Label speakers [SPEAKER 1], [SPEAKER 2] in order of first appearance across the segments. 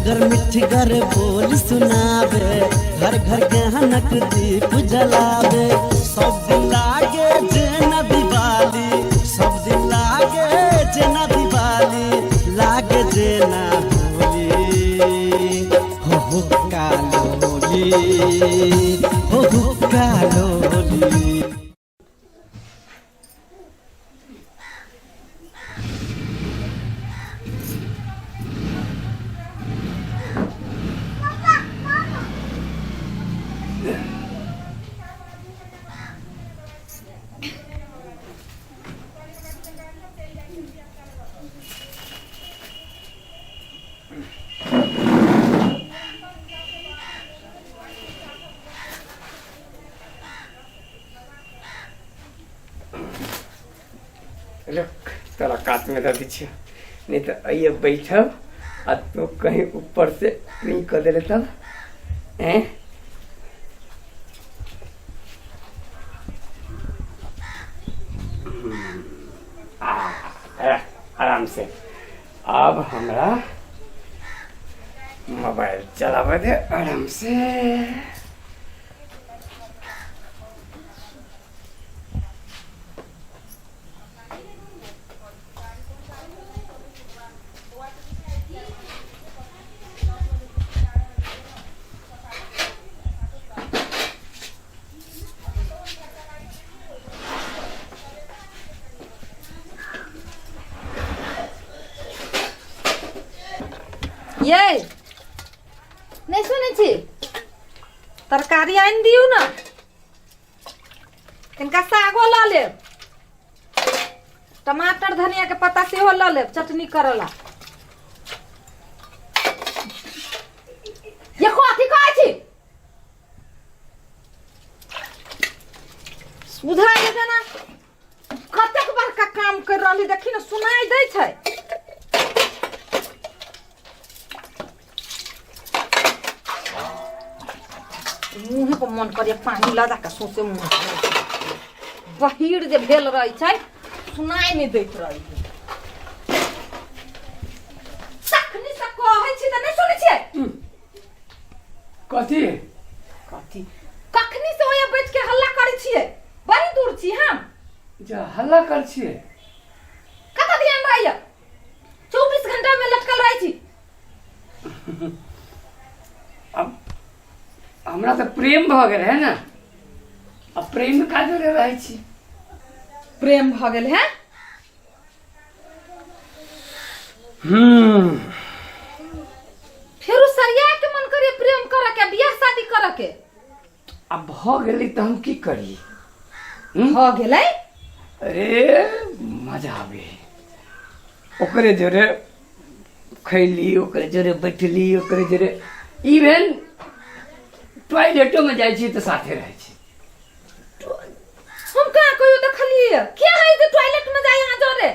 [SPEAKER 1] मिठगर मिठगर बोल सुनावे, घर घर ज्ञानक दीप जलावे। सब दिन लागे जेना दिवाली, सब दिन लागे जेना दिवाली, लागे जेना होली। हो हो कालोली, हो हो कालोली।
[SPEAKER 2] रुक, तोरा कातमे दऽ दै छियौ, नहि तऽ अइए बैठब आ तू कहीं ऊपर से कहीं कऽ देले तब। एँ, आ, आराम से अब हमरा मोबाइल चलाबऽ दे आराम से।
[SPEAKER 3] ये नहि सुनै छी? तरकारी आनि दियौ ने, कनिका सागो लऽ लेब, टमाटर धनिया के पत्ता सेहो लऽ लेब चटनी करला। ये कथी कहै छी? सुधरा जेतै ना। कतेक बड़का काम कर रहली, देखी ने, सुनाई दै छै? मुँहे पर मन करिए पानी लगा के सौंसे मुँह बहिर जे भेल रहै छै, सुनाई नहि दैत रहै छै। तखनी से कहै छी तऽ नहि सुनै छियै।
[SPEAKER 2] कथी?
[SPEAKER 3] कथी? कखनी से ओया बैठ के हल्ला करै छियै, बड़ी दूर छी हम।
[SPEAKER 2] जा हल्ला कर छियै?
[SPEAKER 3] कतऽ ध्यान रहैया? 24 घंटा में लटकल रहै छी।
[SPEAKER 2] अब हमरा तऽ प्रेम भऽ गेल है ने, अब प्रेम का जोरे रहै छी।
[SPEAKER 3] प्रेम भऽ गेल है? फेरो सरिया के मन करे प्रेम करे के, बियाह शादी करे के।
[SPEAKER 2] अब भऽ गेलै तऽ हम की करी?
[SPEAKER 3] भऽ गेलै?
[SPEAKER 2] अरे मजा आबे, ओकरे जोरे खैली, ओकरे जोरे बैठली, ओकरे जोरे इवेन टॉयलेटो में जाइ छी तऽ साथे रहै छी।
[SPEAKER 3] हम कहाँ कहियो देखलियै? के है जे टॉयलेट में जाय अहाँ जोरे?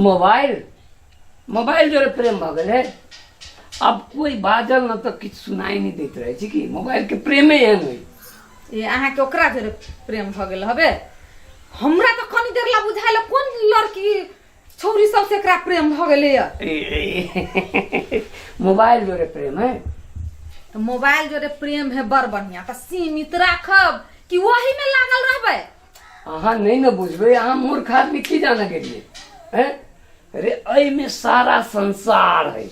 [SPEAKER 2] मोबाइल, मोबाइल जोरे प्रेम भऽ गेल है। अब कोई बाजल न तऽ किछु सुनाई नहि दैत रहै छै कि मोबाइल के प्रेमे एहन होइ।
[SPEAKER 3] ए, अहाँके ओकरा जोरे प्रेम भऽ गेल हबे? हमरा तऽ कनी देर ला बुझायल कोन लड़की छौरी सबसे एकरा प्रेम भऽ गेलैया।
[SPEAKER 2] मोबाइल जोरे प्रेम है।
[SPEAKER 3] तऽ मोबाइल जोरे प्रेम है, बड़ बढ़िया। तऽ सीमित राखब कि वही में लागल रहबै?
[SPEAKER 2] अहाँ नहीं ने बुझबै, अहाँ मूर्ख आदमी की जाने गेलियै हैं। अरे एहिमे सारा संसार है।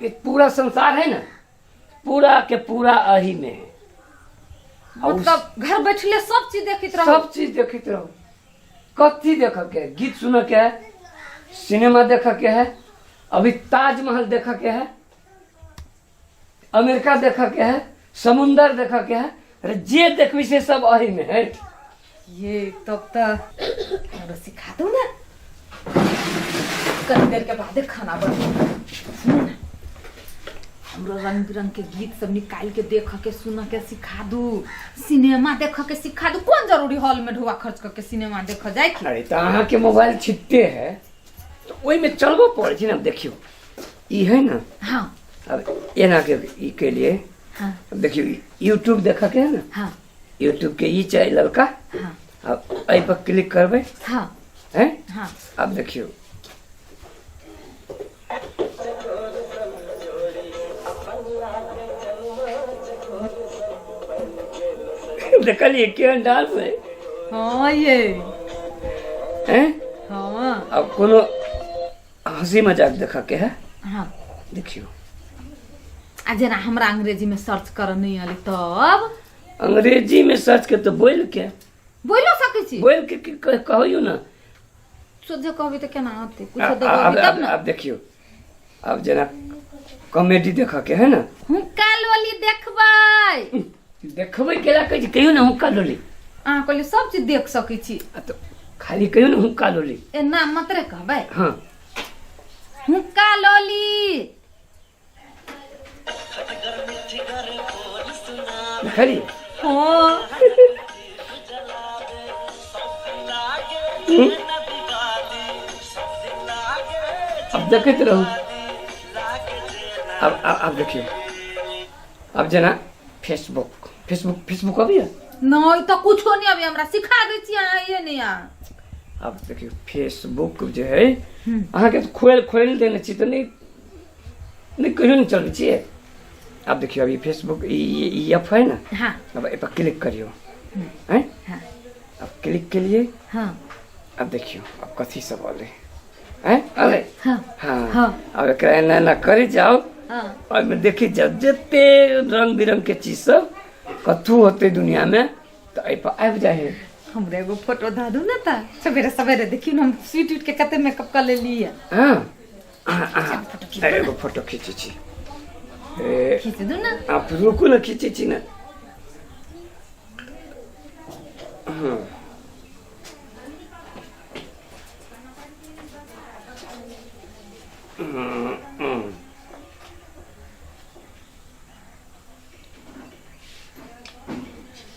[SPEAKER 2] ये पूरा संसार है ना, पूरा के पूरा एही में है। आ उस-
[SPEAKER 3] मतलब घर बैठले सब चीज देखैत रहू?
[SPEAKER 2] सब चीज देखैत रहू। कथी देखऽ के है? गीत सुनऽ के है, सिनेमा देखऽ के है, अभी ताजमहल देखऽ के है, अमेरिका देखऽ के है, समुंदर देखऽ के है, अरे जे देखबी से सब अही में है।
[SPEAKER 3] ये तब तऽ हमरो सिखा दू ने। कनी देर के बादे खाना बनबू। सुनू ने, हमरो रंग बिरंग के गीत सब निकाल के देख के सुन के सिखा दू, सिनेमा देख के सिखा दू। कोन जरूरी हॉल में ढुआ खर्च करके सिनेमा देख जाए की?
[SPEAKER 2] अरे तऽ अहाँके मोबाइल छिट्टे है तऽ ओहिमे चलबो पड़ै छै ने। देखियौ, ई है ने। अब एना के ई केलिए। अब देखियौ, यूट्यूब देखऽ के है ने? यूट्यूब के ई चाही ललका। अब एहि पर क्लिक करबै। हैं?
[SPEAKER 3] हाँ।
[SPEAKER 2] अब देखियौ, देखलिए केहन डांस है।
[SPEAKER 3] हाँ ये
[SPEAKER 2] हैं?
[SPEAKER 3] हाँ।
[SPEAKER 2] अब कोनो हंसी मजाक देखा के है।
[SPEAKER 3] हाँ
[SPEAKER 2] देखियो
[SPEAKER 3] आ जेना हमरा अंग्रेजी में सर्च कर नहीं आले तब
[SPEAKER 2] अंग्रेजी में सर्च के तो बोल के
[SPEAKER 3] बोलो सकै छी
[SPEAKER 2] बोल के कहियो ना
[SPEAKER 3] सोझे कहबी तऽ केना होतै कुछो
[SPEAKER 2] अब
[SPEAKER 3] दबेबी तब ना।
[SPEAKER 2] अब देखियो अब जेना कॉमेडी देखा के है ना
[SPEAKER 3] हुक्का लोली देखबै
[SPEAKER 2] देखबै केला कहै छी कहियो ना हुक्का लोली।
[SPEAKER 3] अहाँ कहलियै सब चीज देख सकै छी।
[SPEAKER 2] आ तो खाली कहियो ना हुक्का लोली।
[SPEAKER 3] ए नाम मात्रे कहबै।
[SPEAKER 2] हाँ
[SPEAKER 3] हुक्का लोली।
[SPEAKER 2] देखली?
[SPEAKER 3] हाँ
[SPEAKER 2] अब देखैत रहू। अब देखियो अब जेना फेसबुक फेसबुक फेसबुक अभी है?
[SPEAKER 3] नहीं तो कुछो नहीं अभी हमरा सिखा दै छी अहाँ ये नहीं अहाँ।
[SPEAKER 2] अब देखियो फेसबुक जे है अहाँके खोल खोल देने छी तऽ नहीं नहीं कहियो नहीं चलबै छियै। अब देखियो अभी फेसबुक ई एफ है ना।
[SPEAKER 3] हाँ
[SPEAKER 2] अब ए पर क्लिक करियो हैं।
[SPEAKER 3] हाँ
[SPEAKER 2] अब क्लिक के लिए
[SPEAKER 3] हाँ
[SPEAKER 2] अब देखियो अब कथी सब अलै हैं अलै।
[SPEAKER 3] हाँ
[SPEAKER 2] हाँ
[SPEAKER 3] हाँ।
[SPEAKER 2] अब एकरा एना एना करी जाओ
[SPEAKER 3] हाँ
[SPEAKER 2] ओहिमे देखी जाओ जते रंग बिरंग के चीज सब कथू होते दुनिया में तो एहि पर आबि जाइ है।
[SPEAKER 3] हमरा एगो फोटो दऽ दू ना तऽ सवेरे सवेरे देखियौ ने हम स्वीट उठ के कते मेकअप कर लेली है।
[SPEAKER 2] हाँ एगो फोटो खींचै छी
[SPEAKER 3] खींच दू ना।
[SPEAKER 2] आप रुकू ना खींचै छी ना। हाँ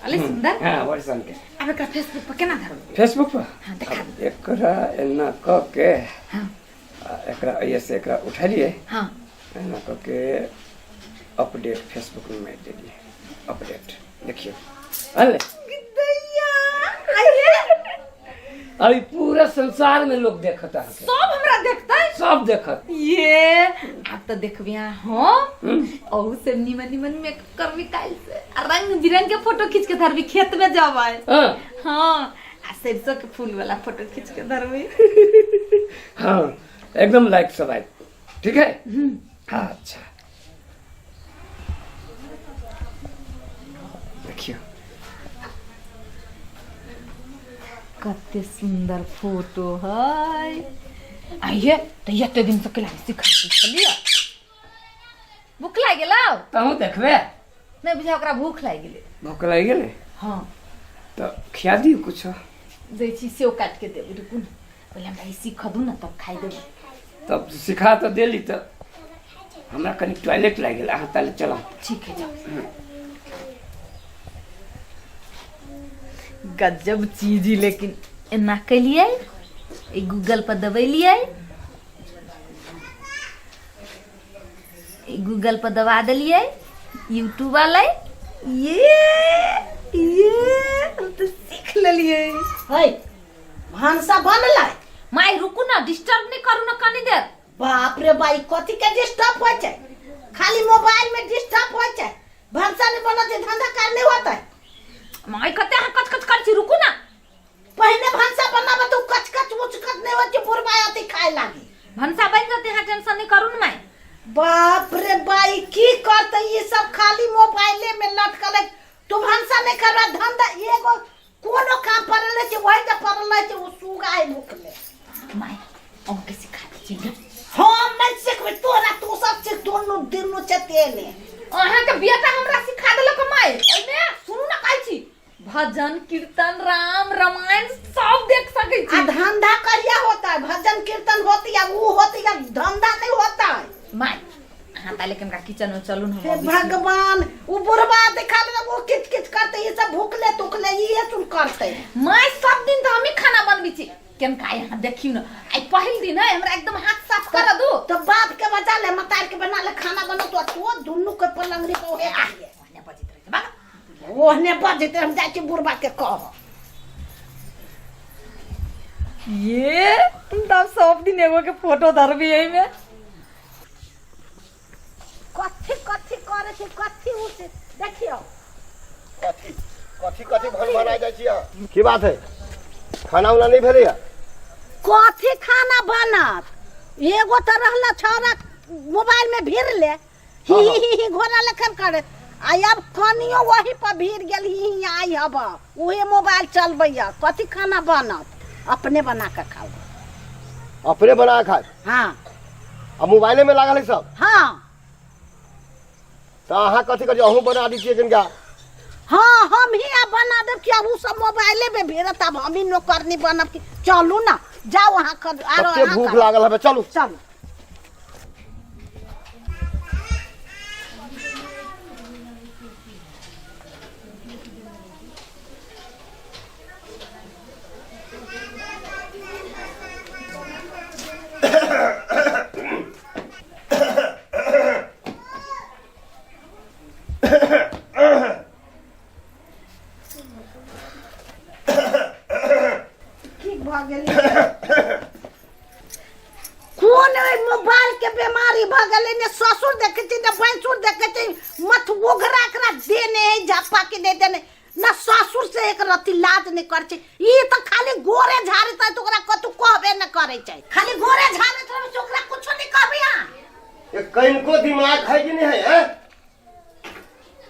[SPEAKER 3] अले सुंदर।
[SPEAKER 2] हाँ बड़ सन के
[SPEAKER 3] अब एकरा फेसबुक पर केना धरबै?
[SPEAKER 2] फेसबुक पर
[SPEAKER 3] हाँ देखा
[SPEAKER 2] एकरा एना क के
[SPEAKER 3] हाँ
[SPEAKER 2] एकरा ऐसे एकरा उठेलिए।
[SPEAKER 3] हाँ
[SPEAKER 2] एना क के अपडेट फेसबुक में मारि देलिए अपडेट देखियो अले अभी पूरा संसार में लोग देखता है
[SPEAKER 3] सब हमरा देखतै
[SPEAKER 2] सब देखत
[SPEAKER 3] ये अब तो देखबी हम और से निमन निमन मेकअप करबी काइल से आ रंग बिरंग के फोटो खींच के धरबी खेत में जाबै।
[SPEAKER 2] हाँ
[SPEAKER 3] हाँ आ सरसों के फूल वाला फोटो खींच के धरबी।
[SPEAKER 2] हाँ एकदम लाइक सब आए ठीक है। हाँ अच्छा देखियो
[SPEAKER 3] कते सुंदर फोटो है। आइए तो एते दिन से केला सिखा छलियै भूख लागि गेलौ?
[SPEAKER 2] तहूँ देखबे
[SPEAKER 3] नहीं बुझा ओकरा भूख लागि गेलै।
[SPEAKER 2] भूख लागि गेलै?
[SPEAKER 3] हाँ
[SPEAKER 2] तो खिया दियौ कुछो।
[SPEAKER 3] दै छी सेव काटि के देबै रुकू ने पहिले हमरा ई सीख दू ने तब खाइ देबै।
[SPEAKER 2] तब सिखा तऽ देली तऽ हमरा कनि टॉयलेट लागि गेल अहाँ ताले चलऽ।
[SPEAKER 3] ठीक है जाओ। गजब चीज ही लेकिन एना केलियै ई गूगल पर दबेलियै ई गूगल पर दबा देलियै यूट्यूब वाले ये हम तो सीख लेलियै।
[SPEAKER 4] है भानसा बनलै?
[SPEAKER 3] माय रुकू ना डिस्टर्ब नहीं करू ना कनी देर।
[SPEAKER 4] बाप रे बाई कथी के डिस्टर्ब होइ छै? खाली मोबाइल में डिस्टर्ब होइ छै भानसा नहीं बनत छै धंधा कार नहीं होता है।
[SPEAKER 3] माय कते अहाँ कच कच करै छी रुकू ना।
[SPEAKER 4] पहिने भानसा बनाबे तो कच कच उच कच नहीं होइ छै बुढ़बा अथी खाए लागी।
[SPEAKER 3] भनसा बन जते अहाँ टेंशन नहीं करू ना माय।
[SPEAKER 4] बाप रे बाई की करते ये सब खाली मोबाइले में लटकल है। तू भानसा नहीं करबा धंधा एगो कोनो काम पड़ल छै वही जे पड़ल छै ओ सुगा है भूखले।
[SPEAKER 3] माय अहूँ के सिखा दै छी।
[SPEAKER 4] हम नहीं सिखबै तोरा तू सब सीख दोनों दिनू छै तेने।
[SPEAKER 3] अहाँ के बेटा हमरा सिखा देलक माय ओइमे सुनू ना कहै छी भजन कीर्तन राम रामायण सब देख सकै
[SPEAKER 4] आ
[SPEAKER 3] छी।
[SPEAKER 4] धंधा करिया होता है भजन कीर्तन होती है वो होती है धंधा नहीं होता है।
[SPEAKER 3] माय अहाँ ताले कनका किचन में चलू न हम
[SPEAKER 4] हे
[SPEAKER 3] अबै छी।
[SPEAKER 4] भगवान वो बुढ़बा देखा दे वो किच किच करते ये सब भूखले तुखले ये सुन करते।
[SPEAKER 3] माय सब दिन तो हमी खाना बनबै छी केनका यहाँ देखियौ न आइ पहिल दिन है हमरा एकदम हाथ साफ कर दू।
[SPEAKER 4] तो बाप के बजा ले मतार के बना ले खाना बना तो तू दुनू के पलंगरी पर ओहे आइए
[SPEAKER 3] ओहने बजैत रहै छै बाबा
[SPEAKER 4] ओहने बजैत हम जाइ छी बुढ़बा के कह।
[SPEAKER 3] ये तब सब दिन एगो के फोटो धरबी एहिमे।
[SPEAKER 4] कथी कथी करे छै कथी उसे देखियो
[SPEAKER 5] कथी कथी कथी भन भना जाइ छी अहाँ? की बात है, खाना उना नहीं भेलैया?
[SPEAKER 4] कथी खाना बनत? एगो तऽ रहल छौड़ा मोबाइल में भीड़ ले ही ही ही ही घोड़ा लेखन करे, आ अब कनियो वही पर भीड़ गेल, ही ही आई हब उहे मोबाइल चलबैया। कथी खाना बनत? अपने बना के खाओ।
[SPEAKER 5] अपने बना के खाए?
[SPEAKER 4] हाँ।
[SPEAKER 5] आ मोबाइले में लागल है सब?
[SPEAKER 4] हाँ।
[SPEAKER 5] तो अहाँ कथी करी, अहूँ बना दीजिए कनिका।
[SPEAKER 4] हाँ, हम ही अब बना देब कि अब उ सब मोबाइले में भीड़त, अब हम ही नौकरनी बनब कि चलू ना, जाओ अहाँ कर, आरो
[SPEAKER 5] कते
[SPEAKER 4] अहाँ
[SPEAKER 5] भूख
[SPEAKER 4] करू।
[SPEAKER 5] लागल हबे, चलू।
[SPEAKER 4] चलू। ठीक भऽ गेलै। कोन ओहि मोबाइल के बीमारी भऽ गेलै? ने ससुर देखै छै, ने भैंसुर देखै छै। मत ओघरा एकरा देने है झप्पा के नहीं देने, न ससुर से एक रत्ती लाज नहीं करै छै। ई तऽ खाली गोरे झाड़ैत है तऽ ओकरा कतौ कहबे नहि करै छै। खाली गोरे झाड़ैत रहै छै, ओकरा कुछो नहि कहबै अहाँ।
[SPEAKER 5] ये कनिको दिमाग है कि नहीं है, हैं?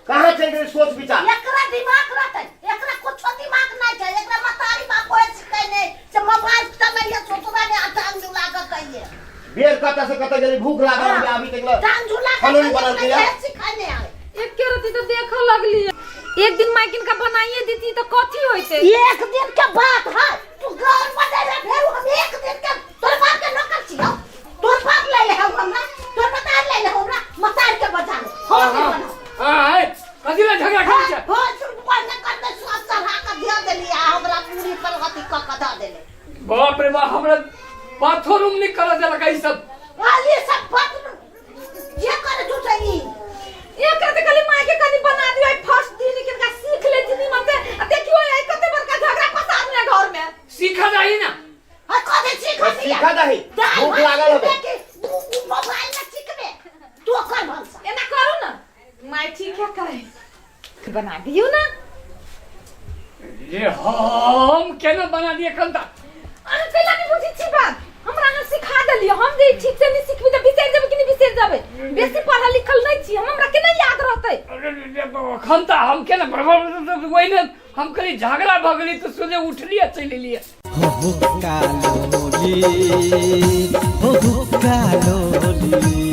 [SPEAKER 5] कहाँ चलि गेलै सोच विचार?
[SPEAKER 4] एकरा दिमाग रहतै? एकरा कुछो दिमाग नहि छै। एकरा मतारी बाप होय सिखै नहि से मोबाइल चलैये ससुरा ने आ टांग झुला कऽ कहिये।
[SPEAKER 5] बेर कतऽ से कतऽ गेलै, भूख लागल है अभी तक ले।
[SPEAKER 4] टांग झुला कऽ
[SPEAKER 5] खानो नहीं
[SPEAKER 4] कहिये,
[SPEAKER 5] बनल के
[SPEAKER 4] नहि सिखै नहि आय।
[SPEAKER 3] एके रति तो देखऽ लगली, एक दिन माइकिन का बनाइए देती तो कथी होइते?
[SPEAKER 4] एक दिन के बात है, तू घर बनेले फेर हम एक दिन के तोर बाप के नौकर छियौ। तोर बाप ले ले हमरा, तोर मतार ले ले हमरा, मतार के बचा ले, हम नहीं बनाऊ।
[SPEAKER 2] हाँ, ए, कथी लए झगड़ा करै छै?
[SPEAKER 4] हो चुप बंद कर दे, सब चढ़ा के धऽ देली आ हमरा पूरी पर अथी कऽ के धऽ देले।
[SPEAKER 2] बाप रे बाप, हमरा बाथरूम नहीं करऽ देलक ई सब।
[SPEAKER 4] आ ई सब बात जे करे तू सही।
[SPEAKER 3] एक रति खाली माय के कनी बना दियो, आई फर्स्ट दिन किनका सीख लेती नी मते। आ देखियो आई कते बड़का झगड़ा पसारने घर में।
[SPEAKER 2] सीखा जाही ना।
[SPEAKER 4] आ कथी सीखा दिया?
[SPEAKER 5] सीखा दही,
[SPEAKER 4] दाल
[SPEAKER 5] भूख
[SPEAKER 4] भात
[SPEAKER 5] लागल हबे।
[SPEAKER 4] सीखबे कि मोबाइल में सीखबे? तू कर भनसा।
[SPEAKER 3] एना करू ना माय, ठीक है कहे बना दियो ना।
[SPEAKER 2] ये हम केना बना दिए कनता?
[SPEAKER 3] अरे कैला नहीं बुझी छी बात? हमरा अहाँ सिखा देलियै, हम जे ठीक से नहीं सिखबी तऽ बिसरि जेबै कि नहीं बिसरि जेबै? बेसी पढ़ल लिखल नहीं छी हम, हमरा केना याद रहतै?
[SPEAKER 2] अखन तऽ हम केना वही ने हम कनी झगड़ा भऽ गेली तऽ सोझे उठलियै चलि एलियै।
[SPEAKER 1] हो हुक्का लोली, हो हुक्का लोली।